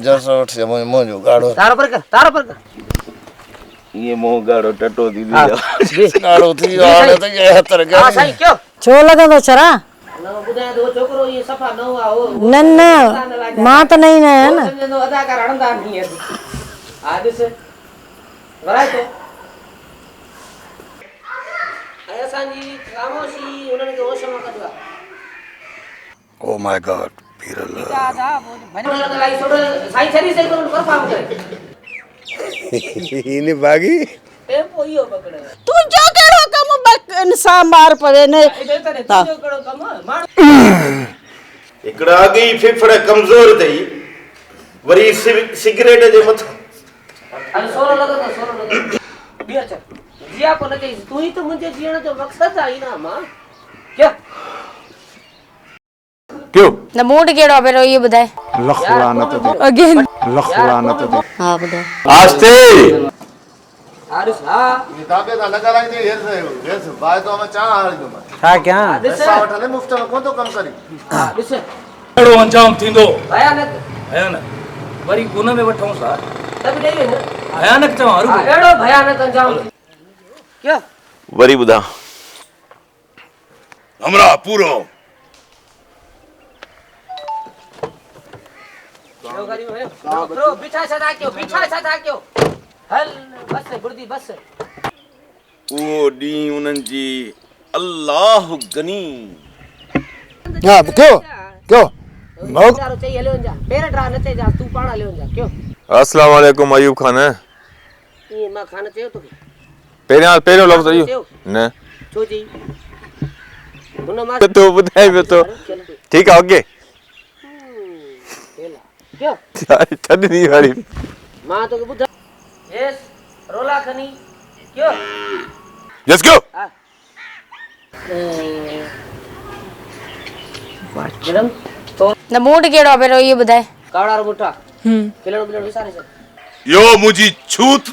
جرس وٺ منهنجو ڳاڙهو. تارو پر ڪر تارو پر ڪر. ائين منهن ڳاڙهو ٽٽو ٿي ويو. ڳاڙهو ٿي ويو هاڻي ته اهي هٿ رکيا. ها سائين ڪيو. ڇو لڳندو ڇرا؟ نه ٻڌايان ته اهو ڇوڪرو ائين صفا نئون آ اهو. نه نه مان ته نئين نه آهيان نه. سمجهندو اداڪار هڻندا آهن هيئن. ها ڏس ورائي ٿو. ۽ اسان جي خاموشي هنن کي هوش مان ڪڍيو آ. او ماء گاڊ پيرل. تنهنجو ڪهڙو ڪم ٻه انسان مار پوي نه ها. هڪڙا اڳ ئي ڦڦڙ ڪمزور اٿئي وري سگريٽ جي مٿان. ڪيو. نه مون وٽ ڪهڙو آ پهريون اهو ٻڌاء. لک لعنت تي. اگين. لک لعنت تي. ها ٻڌاء. آهستي. ڇا ڪيان؟ اهڙو انجام ٿيندو. ڀيانڪ. وري ان ۾ وٺونس ها. ڀيانڪ چوان هروڀرو. وري ٻڌاء. همراهه پورو. اهو ڏينهن انهن جي الله غني. ها ڪيو ڪيو السلام عليڪم ايوب خان. پهريان پهريون لفظ ايوب نه تو ٻڌائي پيو ٿو ٺيڪ آ اوڪي ڇڏني واري مان توکي ٻڌ يس رولا کني ڪيو يس ڪيو نه مون وٽ ڪهڙو آ پهريون اهو ٻڌاء. ڪاوڙارو ٻوٽا کلڻ ٻلڻ وساري ڇڏ. يو منهنجي ڇوت.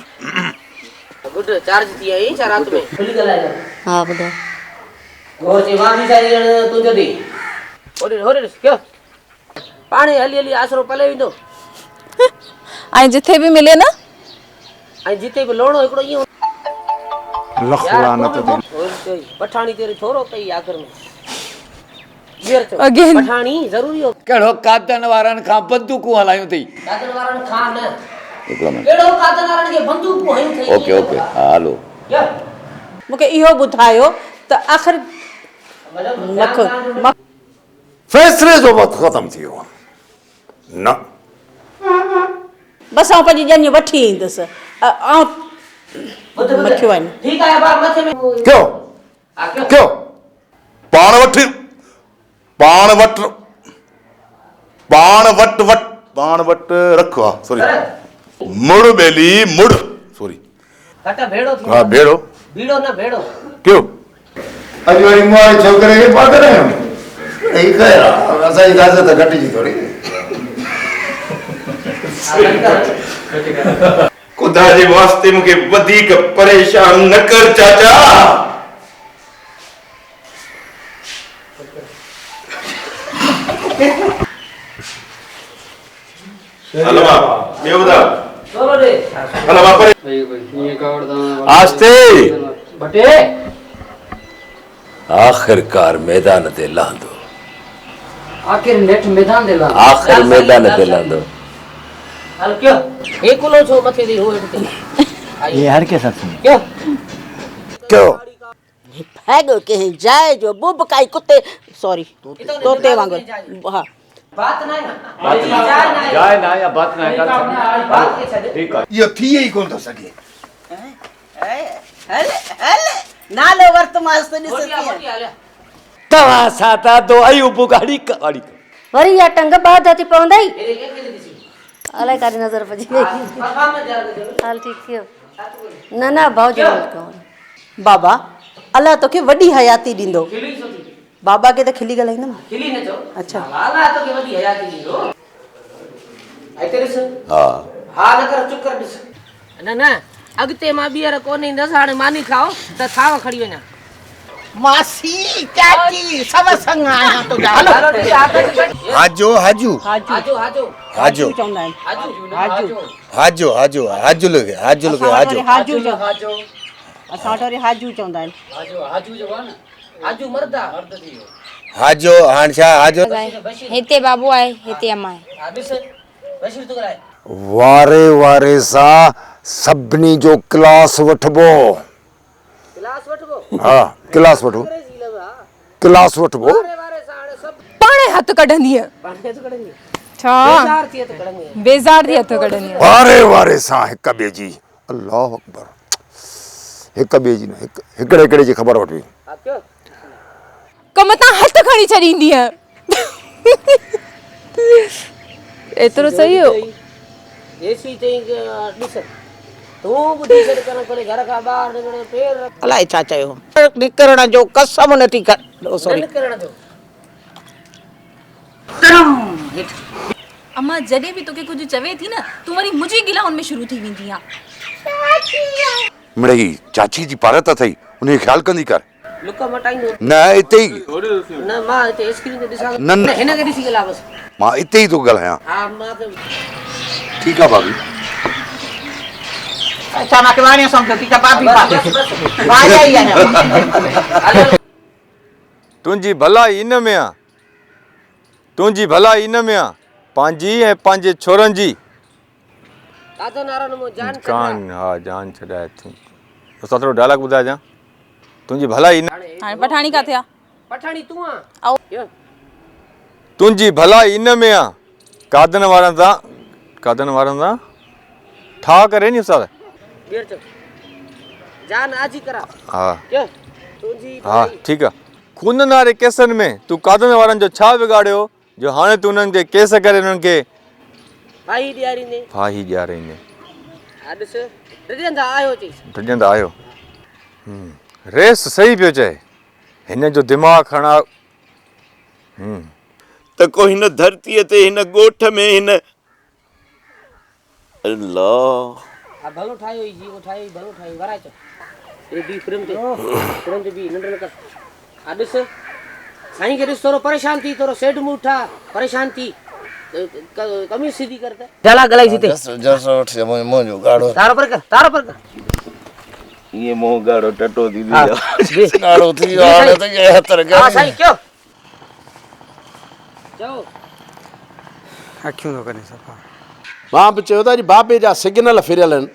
گڊ چارج ٿي آئين ڇا رات ۾. کلي ڳالهائجان. ها ٻڌاء. گهور چي مان به سائين ڄڻ تنهنجو ٿي. هوڏي هوڏي ڏس ڪيو. پاڻهي هلي هلي آسرو پلي ويندو. ۽ جٿي به ملي نه. ۽ جتي به لوڻو هڪڙو ائين. لک لعنت تي. پٺاڻي تيري ٿورو ڪئي آخر ۾ ٻيهر چئو Again. پٺاڻي ضروري هو. ڪهڙو قادن وارن کان بندوقون هلايون اٿئي. قادن وارن کان نه. ڪهڙو قادن وارن کي بندوقون هنيون اٿئي. اوڪي اوڪي ها هلو. مون کي اهو ٻڌايو ته آخر مک مک. فيصلي جو وقت ختم ٿي ويو آهي. نه. بس آئون پنهنجي ڄڃ وٺي ايندس. آئون مکيون آهن. ڪيو ڪيو پاڻ وٺ پاڻ وٽ پاڻ وٽ وٽ پاڻ وٽ رک ها سوري مڙ ٻيلي مڙ سوري ها ڀيڙو ڪيو. اڄ وري مون واري ڇوڪري کي پاڳل آهيون. هي خير آ، اسان جي خاصيت گهٽجي ٿوري. خدا جي واسطي مون کي وڌيڪ پريشان نه ڪر چاچا. هل مان ٻيو ٻڌاء. هل مان پري. آهستي. آخرڪار ميدان تي لهندو. آخر نيٺ ميدان تي لهندو. آخر ميدان تي لهندو. ڪيو. ڀاڳو ڪنهن جاء جو بوبڪائي ڪتي سوري طوطي وانگر ها. اهو ٿي ئي ڪونه ٿو سگهي. هل هل نالو ورتومانس ته ڏس ڪيئن. توهان سان ته ادو ايوب گهڙي ڪر. وري اها ٽنگ ٻاڌ ٿي پوندئي. الائي ڪاڏي نظر پئجي وئي. هل ٺيڪ ٿي ويو. نه نه ڀائو جو ڪونه. بابا الله توکي وڏي حياتي ڏيندو. بابا کي ته کلي ڳالهائيندم. اڇا. نه نه اڳتي مان ٻيهر ڪونه ايندس هاڻي ماني کائو ته ٿانو کڻي وڃان. ماسي چاچي سڀ سڱ آهيان تنهنجا. هاجو هاجو هاجو هاجو هاجو چوندا آهن هاجو هاجو هاجو هاجو لڳي هاجو لڳي هاجو هاجو هاجو اسان وٽ وري هاجو چوندا آهن. هاجو هاجو چئبو آهي نه هاجو مرد آ مرد ٿي ويو. هاجو هاڻ ڇا هاجو. هتي بابو آهي هتي امان آهي. واري واري سان سڀني جو ڪلاس وٺبو. ها ڪلاس وٺبو ڪلاس وٺبو. پاڻهي هٿ ڪڍندينء. ڇا؟ بيزار ٿي هٿ ڪڍندينء. واري واري سان هڪ ٻئي جي الله اڪبر هڪ ٻئي جي نه هڪ هڪڙي هڪڙي جي خبر وٺبي. ڪم تان هٿ کڻي ڇڏيندينء. ايترو صحيح هو. الائي ڇا چيو هوم. نڪرڻ جو قسم نٿي سوري. امان جڏهن به توکي ڪجهه چوي ٿي نه تون وري منهنجي گلا ان ۾ شروع ٿي ويندي آن. مڙئي چاچي جي پارت اٿئي انهي جو خيال ڪندي ڪر. لڪ مٽائيندو. نه اتي ئي. نه مان هتي اسڪرين تي ڏسان نه نه هن کي ڏسي ڳالهاء بس. مان اتي ئي ٿو ڳالهايان. ها مان کي. ٺيڪ آ ڀاڀي. اڇا مان کي واڻيو سمجهو ٿي ته ڀاڀي ڀاڄائي آهيان. تنهنجي ڀلائي ان ۾ آ. تنهنجي ڀلائي ان ۾ آ. پنهنجي ۽ پنهنجي ڇورن جي. جان ها جان ڇڏائي ٿي. استاد ٿورو ڊائلاگ ٻڌائجان. تنهنجي ڀلائي ان. هاڻي پٺاڻي ڪاٿي آ؟ پٺاڻي تون آ. تنهنجي ڀلائي ان ۾ آ. قادن وارن سان قادن وارن سان ٺاهه ڪري ني استاد. ٻيهر چئو. جان آجي ڪرا. ها. تنهنجي ها ٺيڪ آ. خونن واري ڪيسن ۾ تون قادن وارن جو ڇا بگاڙيو جو هاڻي تون انهن تي ڪيس ڪري انهن کي ڦاهي ڏياريندين. ڦاهي ڏياريندين. ها ڏس ڊڄندا آهيو چئيس. ڊڄندا آهيو. ريس صحيح پيو چئي. هن جو دماغ کڻا. ته ڪو هن ڌرتيء تي هن ڳوٺ ۾ هن الله. ها ڀلو ٺاهيو ئي جيئو ٺاهيو ئي ڀلو ٺاهيو ورائي چئو اي بي فريم تي فريم تي بي ننڊ نه ڪر ها ڏس سائين کي ڏس ٿورو پريشان ٿي ٿورو سيڊ موڊ ٺا پريشان ٿي قميص سيڌي ڪر ته جالا ڳالهائي سيتي جس وٺ منهنجو ڳاڙهو تارو پر ڪر تارو پر ڪر ائين منهن ڳاڙهو ٽٽو ٿي ويو ڳاڙهو ٿي ويو هاڻي ته ائين هٿ رکيا ها سائين ڪيو چئو اکيون ٿو ڪرين صفا. مان به چيو ته اڄ بابي جا سگنل ڦريل آهن،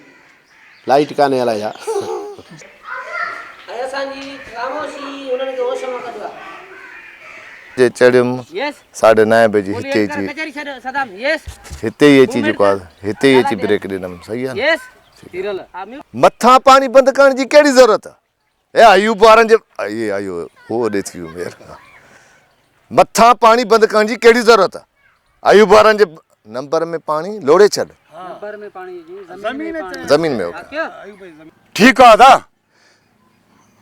لائيٽ ڪانهي الائي ڇا. ۽ اسان جي خاموشي انهن کي هوش مان ڪڍيو آهي. جي چڙهيم ساڍي نائين بجي هتي اچي هتي ئي اچي جيڪو آهي هتي ئي اچي بريڪ ڏنم صحيح آهي نه. مٿان پاڻي بند ڪرڻ جي ڪهڙي ضرورت اي ايوب وارن جي اي ايو هو ڏي ٿي ويو مير مٿان پاڻي بند ڪرڻ جي ڪهڙي ضرورت ايوب وارن جي نمبر ۾ پاڻي لوڙي ڇڏ نمبر ۾ پاڻي جي زمين ۾ ٺيڪ آ ادا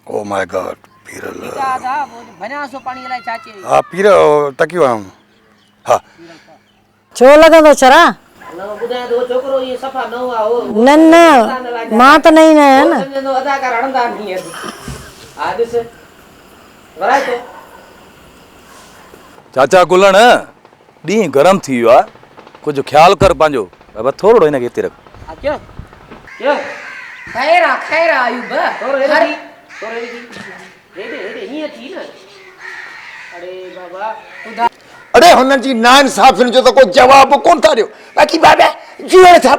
او ماء گاڊ پيرل ها پير تڪيو آيم ها ڇو لڳندو ڇرا؟ نه نه مان ته نه ايندو آهيان نه. چاچا گلڻ ڏينهن گرم ٿي ويو آ ڪجهه خيال ڪر پنهنجو بابا ٿورڙو هن کي هتي رک. خير آ خير آ ايوب هر. اڙي هنن جي ناانصافين جو ته ڪو جواب به ڪونه ٿا ڏيو باقي بابا جوئر ٿا.